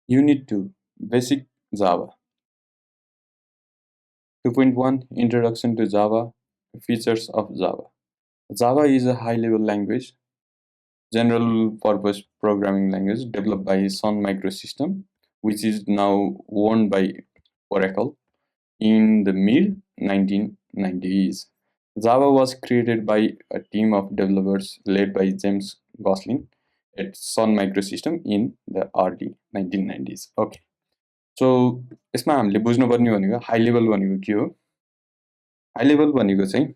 Unit 2 Basic Java 2.1 Introduction to Java Features of Java. Java is a high level language, general purpose programming language developed by Sun Microsystem, which is now owned by Oracle in the mid 1990s. Java was created by a team of developers led by James Gosling at Sun Microsystem in the early 1990s. Okay. So यसमा हामीले बुझ्नुपर्ने भनेको high level भनेको के हो high level भनेको चाहिँ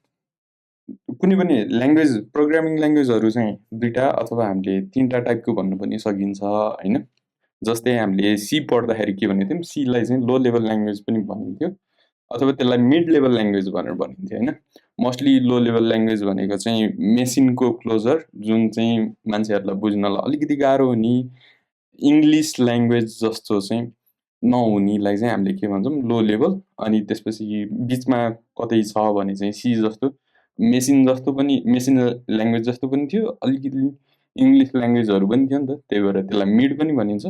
कुनै पनि ल्याङ्ग्वेज प्रोग्रामिङ ल्याङ्ग्वेजहरू चाहिँ दुईटा अथवा हामीले तीनटा टाइपको भन्नु पनि सकिन्छ हैन जस्तै हामीले सी पढ्दाखेरि के भनेको थियौँ सीलाई चाहिँ लो लेभल ल्याङ्ग्वेज पनि भनिन्थ्यो अथवा त्यसलाई मिड लेभल ल्याङ्ग्वेज भनेर भनिन्थ्यो हैन मोस्टली लो लेभल ल्याङ्ग्वेज भनेको चाहिँ मेसिनको क्लोजर जुन चाहिँ मान्छेहरूलाई बुझ्नलाई अलिकति गाह्रो हुने इङ्ग्लिस ल्याङ्ग्वेज जस्तो चाहिँ नहुनेलाई चाहिँ हामीले के भन्छौँ लो लेभल अनि त्यसपछि बिचमा कतै छ भने चाहिँ सी जस्तो मेसिन जस्तो पनि मेसिन ल्याङ्ग्वेज जस्तो पनि थियो अलिकति इङ्ग्लिस ल्याङ्ग्वेजहरू पनि थियो नि त त्यही भएर त्यसलाई मिड पनि भनिन्छ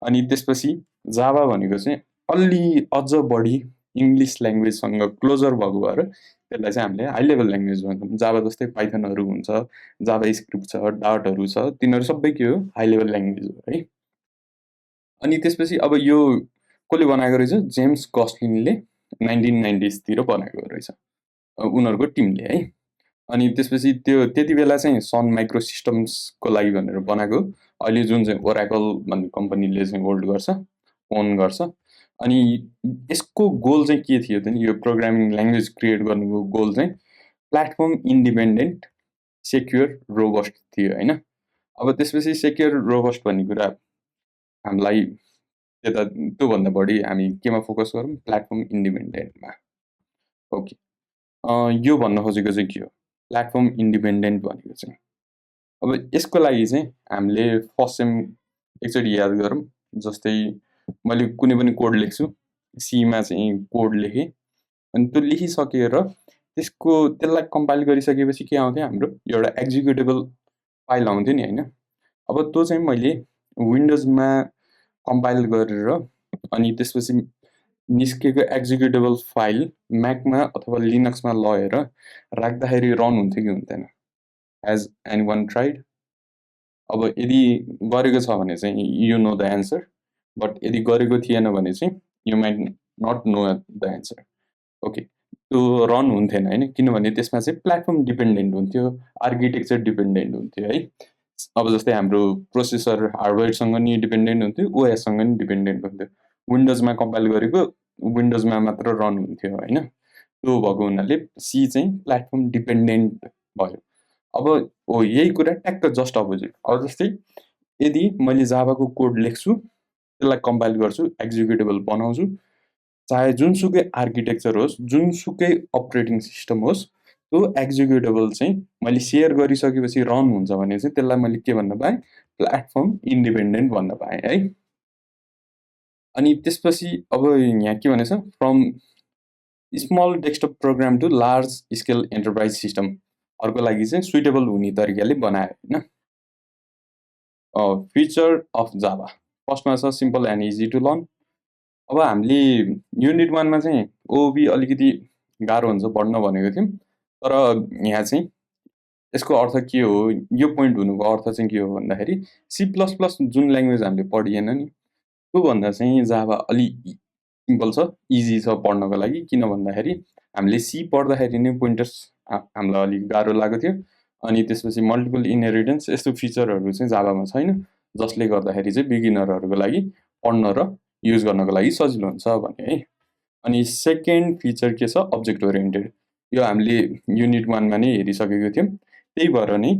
अनि त्यसपछि जावा भनेको चाहिँ अलि अझ बढी इङ्ग्लिस ल्याङ्ग्वेजसँग क्लोजर भएको भएर त्यसलाई चाहिँ हामीले हाई लेभल ल्याङ्ग्वेज भन्छौँ जावा जस्तै पाइथनहरू हुन्छ जावा स्क्रिप्ट छ डाटहरू छ तिनीहरू सबै के हो हाई लेभल ल्याङ्ग्वेज हो है अनि त्यसपछि अब यो कसले बनाएको रहेछ जेम्स गस्लिनले 1990sतिर बनाएको रहेछ उनीहरूको टिमले है अनि त्यसपछि त्यो त्यति बेला चाहिँ सन माइक्रो सिस्टम्सको लागि भनेर बनाएको अहिले जुन चाहिँ ओराकल भन्ने कम्पनीले चाहिँ होल्ड गर्छ ओन गर्छ अनि यसको गोल चाहिँ के थियो त नि यो प्रोग्रामिङ ल्याङ्ग्वेज क्रिएट गर्नुको गोल चाहिँ प्लेटफर्म इन्डिपेन्डेन्ट सेक्युर रोबस्ट थियो हैन अब त्यसपछि सेक्युर रोबस्ट भन्ने कुरा हामीलाई त्यता त्योभन्दा बढी हामी केमा फोकस गरौँ प्लेटफर्म इन्डिपेन्डेन्टमा ओके यो भन्न खोजेको चाहिँ के हो प्लेटफर्म इन्डिपेन्डेन्ट भनेको चाहिँ अब यसको लागि चाहिँ हामीले फर्स्ट सेम एकचोटि याद गरौँ जस्तै मैले कुनै पनि कोड लेख्छु सीमा चाहिँ कोड लेखेँ अनि त्यो लेखिसकेर त्यसलाई कम्पाइल गरिसकेपछि के आउँथ्यो हाम्रो एउटा एक्जिक्युटेबल फाइल आउँथ्यो नि हैन अब त्यो चाहिँ मैले विन्डोजमा कम्पाइल गरेर अनि त्यसपछि निस्केको एक्जिक्युटेबल फाइल म्याकमा अथवा लिनक्समा लगेर राख्दाखेरि रन हुन्थ्यो कि हुन्थेन एज एनी वान ट्राइड अब यदि गरेको छ भने चाहिँ you know the answer but यदि गरेको थिएन भने चाहिँ you might not know the answer okay त्यो रन हुन्थेन हैन किनभने त्यसमा चाहिँ प्लेटफर्म डिपेन्डेन्ट हुन्थ्यो आर्किटेक्चर डिपेन्डेन्ट हुन्थ्यो है अब जस्तै हाम्रो प्रोसेसर हार्डवेयरसँग नि डिपेन्डेन्ट हुन्थ्यो ओएससँग नि डिपेन्डेन्ट हुन्थ्यो विन्डोजमा कम्पाइल गरेको विन्डोजमा मात्र रन हुन्थ्यो हैन त्यो भएको हुनाले सी चाहिँ प्लेटफर्म डिपेन्डेन्ट भयो अब हो यही कुरा ट्याक्क जस्ट अपोजिट अब जस्तै यदि मैले जावाको कोड लेख्छु त्यसलाई कम्पाइल गर्छु एक्जिक्युटेबल बनाउँछु चाहे जुनसुकै आर्किटेक्चर होस् जुनसुकै अपरेटिङ सिस्टम होस् त्यो एक्जिक्युटेबल चाहिँ मैले सेयर गरिसकेपछि रन हुन्छ भने चाहिँ त्यसलाई मैले के भन्न पाएँ प्लेटफर्म इन्डिपेन्डेन्ट भन्न पाएँ है अनि त्यसपछि अब यहाँ के भनेछ from small desktop program to large scale enterprise system अर्को लागि चाहिँ सुइटेबल हुने तरिकाले बनायो हैन फिचर अफ जावा फर्स्टमा छ simple and easy to learn अब हामीले युनिट 1 मा चाहिँ ओबी अलिकति गाह्रो हुन्छ पढ्न भनेको थियौँ तर यहाँ चाहिँ यसको अर्थ के हो यो पोइन्ट हुनुको अर्थ चाहिँ के हो भन्दाखेरि सी प्लस प्लस जुन ल्याङ्ग्वेज हामीले पढिएन नि त्योभन्दा चाहिँ जावा अलि सिम्पल छ इजी छ पढ्नको लागि किन भन्दाखेरि हामीले सी पढ्दाखेरि नै पोइन्टर्स हामीलाई अलिक गाह्रो लागेको थियो अनि त्यसपछि मल्टिपल इनहेरिटेन्स यस्तो फिचरहरू चाहिँ जावामा छैन जसले गर्दाखेरि चाहिँ बिगिनरहरूको लागि पढ्न र युज गर्नको लागि सजिलो हुन्छ भने है अनि सेकेन्ड फिचर के छ अब्जेक्ट ओरिएन्टेड यो हामीले युनिट 1 मा नै हेरिसकेको थियौँ त्यही भएर नै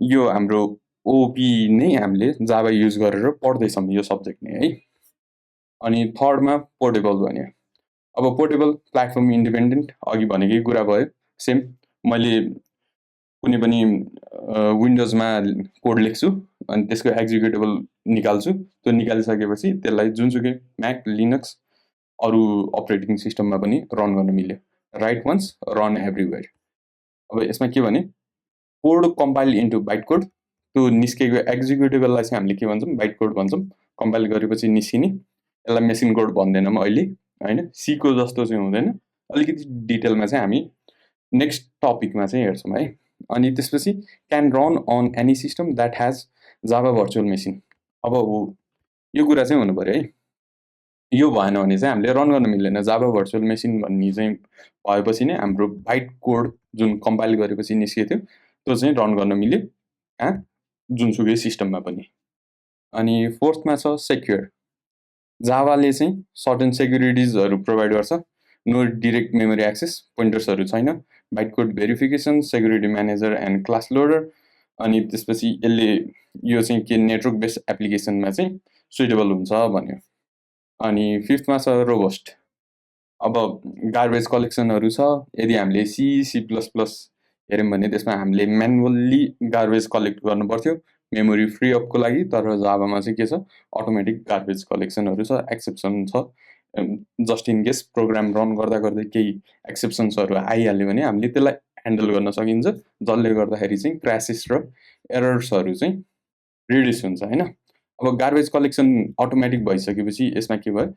यो हाम्रो ओपी नै हामीले जावा युज गरेर पढ्दैछौँ यो सब्जेक्ट नै है अनि थर्डमा पोर्टेबल भन्यो अब पोर्टेबल प्लेटफर्म इन्डिपेन्डेन्ट अघि भनेकै कुरा भयो सेम मैले कुनै पनि विन्डोजमा कोड लेख्छु अनि त्यसको एक्जिक्युटेबल निकाल्छु त्यो निकालिसकेपछि त्यसलाई जुनसुकै म्याक लिनक्स अरू अपरेटिङ सिस्टममा पनि रन गर्न मिल्यो राइट वन्स रन एभ्रिवेयर अब यसमा के भने code compile into byte code त्यो निस्केको एक्जिक्युटेबललाई चाहिँ हामीले के भन्छौँ बाइट कोड भन्छौँ कम्पाइल गरेपछि निस्किने, यसलाई मेसिन कोड भन्दैनौँ अहिले हैन, सी को जस्तो चाहिँ हुँदैन। अलिकति डिटेलमा चाहिँ हामी नेक्स्ट टपिकमा चाहिँ हेर्छौँ है। अनि त्यसपछि can run on any system that has Java virtual machine. अब यो कुरा चाहिँ हुनु पर्यो है, यो भएन भने चाहिँ हामीले रन गर्न मिल्दैन। जावा भर्चुअल मेसिन भन्ने चाहिँ भएपछि नै हाम्रो बाइट कोड जुन कम्पाइल गरेपछि निस्केको थियो त्यो चाहिँ रन गर्न मिल्यो कहाँ, जुनसुकै सिस्टममा पनि। अनि फोर्थमा छ सेक्योर। जावाले चाहिँ सर्टेन सेक्युरिटिजहरू प्रोभाइड गर्छ, नो डिरेक्ट मेमोरी एक्सेस, पोइन्टर्सहरू छैन, byte code verification, security manager and class loader. अनि त्यसपछि यसले यो चाहिँ के नेटवर्क बेस्ड एप्लिकेसनमा चाहिँ सुइटेबल हुन्छ भन्यो। अनि फिफ्थमा छ रोबस्ट। अब गार्बेज कलेक्सनहरू छ, यदि हामीले सी प्लस प्लस हेऱ्यौँ भने त्यसमा हामीले म्यानुअल्ली गार्बेज कलेक्ट गर्नु पर्थ्यो मेमोरी फ्री अपको लागि, तर जावामा चाहिँ के छ, अटोमेटिक गार्बेज कलेक्सनहरू छ, एक्सेप्सन छ। Just in case program run गर्दा गर्दै केही एक्सेप्सन्सहरू आइहाल्यो भने हामीले त्यसलाई ह्यान्डल गर्न सकिन्छ, जसले गर्दाखेरि चाहिँ क्रासेस र एरर्सहरू चाहिँ रिड्युस हुन्छ हैन। अब गार्बेज कलेक्सन अटोमेटिक भइसकेपछि यसमा के भयो,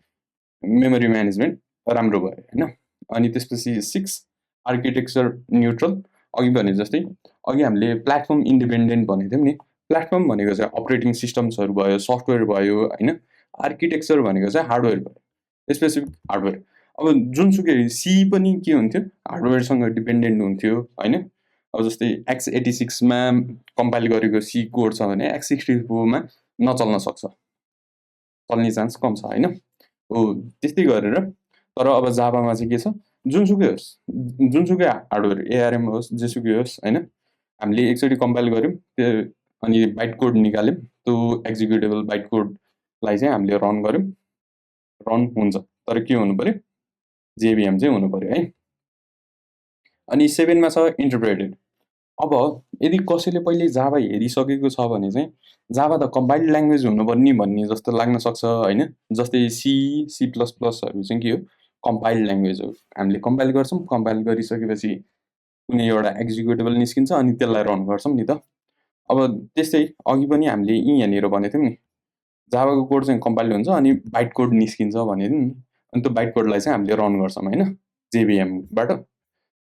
मेमोरी म्यानेजमेन्ट राम्रो भयो हैन। अनि त्यसपछि 6 आर्किटेक्चर न्युट्रल। अघि भने जस्तै अघि हामीले प्लेटफर्म इन्डिपेन्डेन्ट भनेको थियौँ नि, प्लेटफर्म भनेको चाहिँ अपरेटिङ सिस्टम्सहरू भयो, सफ्टवेयर भयो हैन। आर्किटेक्चर भनेको चाहिँ हार्डवेयर भयो, स्पेसिफिक हार्डवेयर। अब जुनसुकै सी पनि के हुन्थ्यो, हार्डवेयरसँग डिपेन्डेन्ट हुन्थ्यो हैन। अब जस्तै x86 मा कम्पाइल गरेको सी कोड छ भने x64 मा नचल्न सक्छ, चल्ने चान्स कम छ हैन। हो त्यस्तै गरेर, तर अब जावामा चाहिँ के छ, जुनसुकै होस्, जुनसुकै हार्डवेयर एआरएम होस् जेसुकै होस् हैन, हामीले एकचोटि कम्पाइल गर्यौँ त्यो अनि बाइट कोड निकाल्यौँ, त्यो एक्जिक्युटेबल बाइट कोडलाई चाहिँ हामीले रन गर्यौँ, रन हुन्छ, तर के हुनु पर्यो, जेभिएम चाहिँ हुनु पर्यो है। अनि 7 मा छ इन्टरप्रेटेड। अब यदि कसैले पहिले जावा हेरिसकेको छ भने चाहिँ जावा त कम्पाइल्ड ल्याङ्ग्वेज हुनुपर्ने भन्ने जस्तो लाग्न सक्छ हैन। जस्तै सी प्लस प्लसहरू चाहिँ के हो, कम्पाइल्ड ल्याङ्ग्वेज हो। हामीले कम्पाइल गर्छौँ, कम्पाइल गरिसकेपछि कुनै एउटा एक्जिक्युटेबल निस्किन्छ अनि त्यसलाई रन गर्छौँ नि त। अब त्यस्तै अघि पनि हामीले यहाँनिर भनेको थियौँ नि, जावाको कोड चाहिँ कम्पाइल हुन्छ अनि बाइट कोड निस्किन्छ भनेको नि, अनि त्यो बाइट कोडलाई चाहिँ हामीले रन गर्छौँ हैन जेभिएमबाट।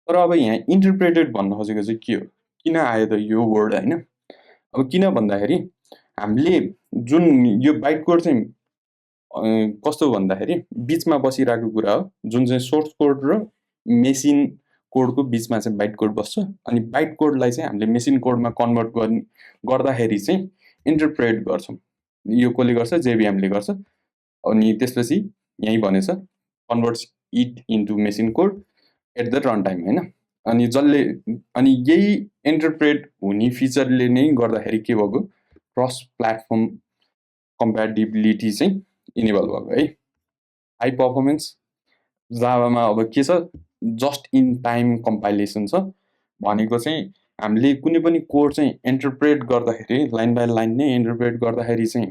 तर अब यहाँ इन्टरप्रेटेड भन्न खोजेको चाहिँ के हो, किन आयो त यो वर्ड हैन। अब किन भन्दाखेरि हामीले जुन यो बाइट कोड चाहिँ कस्तो भन्दाखेरि बिचमा बसिरहेको कुरा हो, जुन चाहिँ सोर्स कोड र मेसिन कोडको बिचमा चाहिँ बाइट कोड बस्छ। अनि बाइट कोडलाई चाहिँ हामीले मेसिन कोडमा कन्भर्ट गर्दाखेरि चाहिँ इन्टरप्रेट गर्छौँ। यो कसले गर्छ, जेभिएमले गर्छ। अनि त्यसपछि यहीँ भनेछ converts it into machine code at the run time हैन। अनि जसले अनि यही इन्टरप्रेट हुने फिचरले नै गर्दाखेरि के भएको, क्रस प्लेटफर्म कम्प्याटिबिलिटी चाहिँ इनेबल भएको है। हाई पर्फर्मेन्स जावामा अब के छ, जस्ट इन टाइम कम्पाइलेसन छ भनेको चाहिँ हामीले कुनै पनि कोड चाहिँ इन्टरप्रेट गर्दाखेरि लाइन बाई लाइन नै इन्टरप्रेट गर्दाखेरि चाहिँ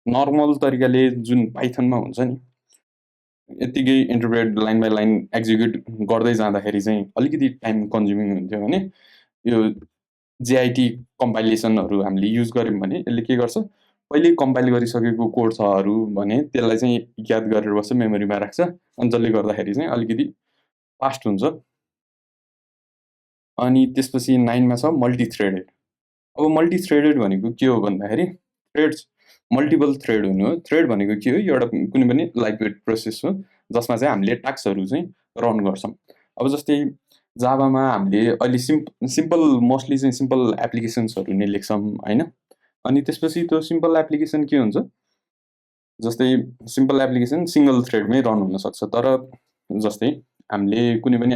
नर्मल तरिकाले जुन पाइथनमा हुन्छ नि, यतिकै interpret line by line execute गर्दै जाँदाखेरि चाहिँ अलिकति टाइम कन्ज्युमिङ हुन्थ्यो भने यो जेआइटी कम्पाइलेसनहरू हामीले युज गऱ्यौँ भने यसले के गर्छ, पहिले कम्पाइल गरिसकेको कोड छहरू भने त्यसलाई चाहिँ याद गरेर बस्छ, मेमोरीमा राख्छ, अनि जसले गर्दाखेरि चाहिँ अलिकति फास्ट हुन्छ। अनि त्यसपछि 9 मा छ मल्टिथ्रेडेड। अब मल्टिथ्रेडेड भनेको के हो भन्दाखेरि थ्रेड्स मल्टिपल थ्रेड हुनु हो। थ्रेड भनेको के हो, एउटा कुनै पनि लाइटवेट प्रोसेस हो जसमा चाहिँ हामीले टास्कहरू चाहिँ रन गर्छौँ। अब जस्तै जावामा हामीले अहिले सिम्पल मोस्टली चाहिँ सिम्पल एप्लिकेसन्सहरू नै लेख्छौँ हैन। अनि त्यसपछि त्यो सिम्पल एप्लिकेसन के हुन्छ, जस्तै सिम्पल एप्लिकेसन सिङ्गल थ्रेडमै रन हुनसक्छ। तर जस्तै हामीले कुनै पनि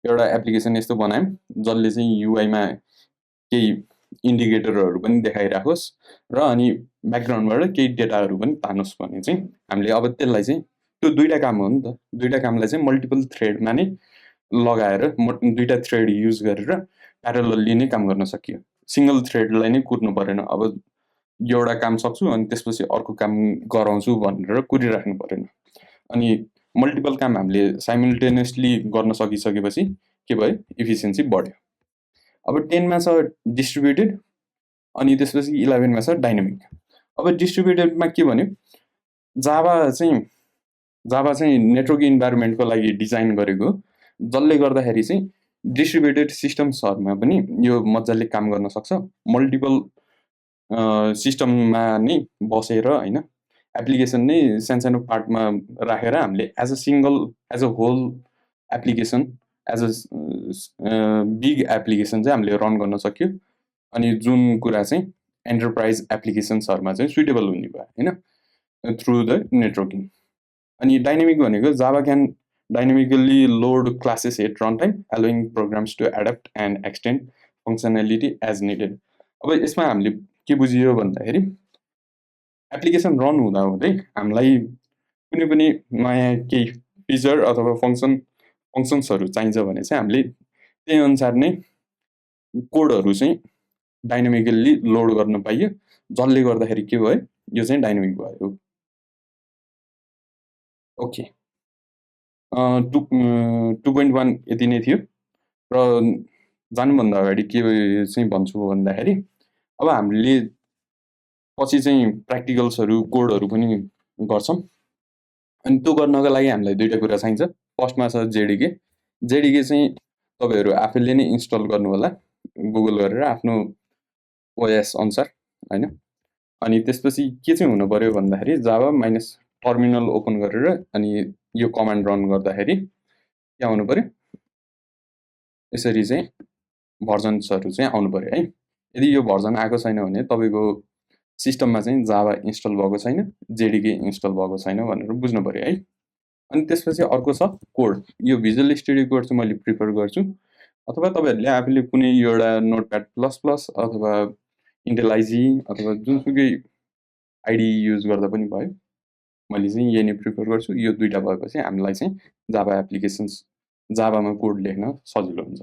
एउटा एप्लिकेसन यस्तो बनायौँ जसले चाहिँ युआईमा केही इन्डिकेटरहरू पनि देखाइराखोस् र अनि ब्याकग्राउन्डबाट केही डेटाहरू पनि तानोस् भने चाहिँ हामीले अब त्यसलाई चाहिँ त्यो दुईवटा काम हो नि त, दुईवटा कामलाई चाहिँ मल्टिपल थ्रेडमा नै लगाएर दुईवटा थ्रेड युज गरेर प्यारलली नै काम गर्न सकियो। सिङ्गल थ्रेडलाई नै कुर्नु परेन, अब एउटा काम सक्छु अनि त्यसपछि अर्को काम गराउँछु भनेर कुरिराख्नु परेन। अनि मल्टिपल काम हामीले साइमल्टेनियसली गर्न सकिसकेपछि के भयो, इफिसियन्सी बढ्यो। अब 10 मा छ डिस्ट्रिब्युटेड, अनि त्यसपछि 11 मा छ डाइनामिक। अब डिस्ट्रिब्युटेडमा के भन्यो, जावा चाहिँ नेटवर्क इन्भाइरोमेन्टको लागि डिजाइन गरेको, जसले गर्दाखेरि चाहिँ डिस्ट्रिब्युटेड सिस्टम्सहरूमा पनि यो मजाले काम गर्न सक्छ। मल्टिपल सिस्टममा नै बसेर होइन, एप्लिकेसन नै सानो पार्टमा राखेर हामीले as a whole application, as a big application चाहिँ हामीले रन गर्न सक्यो। अनि जुन कुरा चाहिँ एन्टरप्राइज एप्लिकेसन्सहरूमा चाहिँ सुइटेबल हुने भयो होइन, थ्रु द नेटवर्किङ। अनि डाइनामिक भनेको Java can dynamically load classes at run time, allowing programs to adapt and extend functionality as needed. अब यसमा हामीले के बुझियो भन्दाखेरि, एप्लिकेसन रन हुँदै हामीलाई कुनै पनि नयाँ केही फिचर अथवा फङ्सन्सहरू चाहिन्छ भने चाहिँ हामीले त्यही अनुसार नै कोडहरू चाहिँ डाइनामिकली लोड गर्न पाइयो, जसले गर्दाखेरि के भयो, यो चाहिँ डाइनामिक भयो। ओके, 2.1 यति नै थियो। र जानुभन्दा अगाडि के चाहिँ भन्छु भन्दाखेरि, अब हामीले पछि चाहिँ प्र्याक्टिकल्सहरू कोडहरू पनि गर्छौँ। अनि त्यो गर्नको लागि हामीलाई दुईवटा कुरा चाहिन्छ। फर्स्टमा छ जेडिके। जेडिके चाहिँ तपाईँहरू आफैले नै इन्स्टल गर्नु होला गुगल गरेर आफ्नो ओएस अनुसार होइन। अनि त्यसपछि के चाहिँ हुनु पर्यो भन्दाखेरि, जावा माइनस टर्मिनल ओपन गरेर अनि यो कमान्ड रन गर्दाखेरि के आउनु पर्यो, यसरी चाहिँ भर्जन्सहरू चाहिँ आउनु पर्यो है। यदि यो भर्जन आएको छैन भने तपाईँको सिस्टममा चाहिँ जावा इन्स्टल भएको छैन, जेडिके इन्स्टल भएको छैन भनेर बुझ्नु पर्यो है। अनि त्यसपछि अर्को छ कोड। यो भिजुअल स्टुडियो कोड चाहिँ मैले प्रिफर गर्छु, अथवा तपाईँहरूले आफूले कुनै एउटा नोटप्याड प्लस प्लस अथवा इन्टेलाइजी अथवा जुनसुकै आइडी युज गर्दा पनि भयो। मैले चाहिँ यही नै प्रिफर गर्छु। यो दुईवटा भएपछि हामीलाई चाहिँ जावा एप्लिकेसन्स, जावामा कोड लेख्न सजिलो हुन्छ।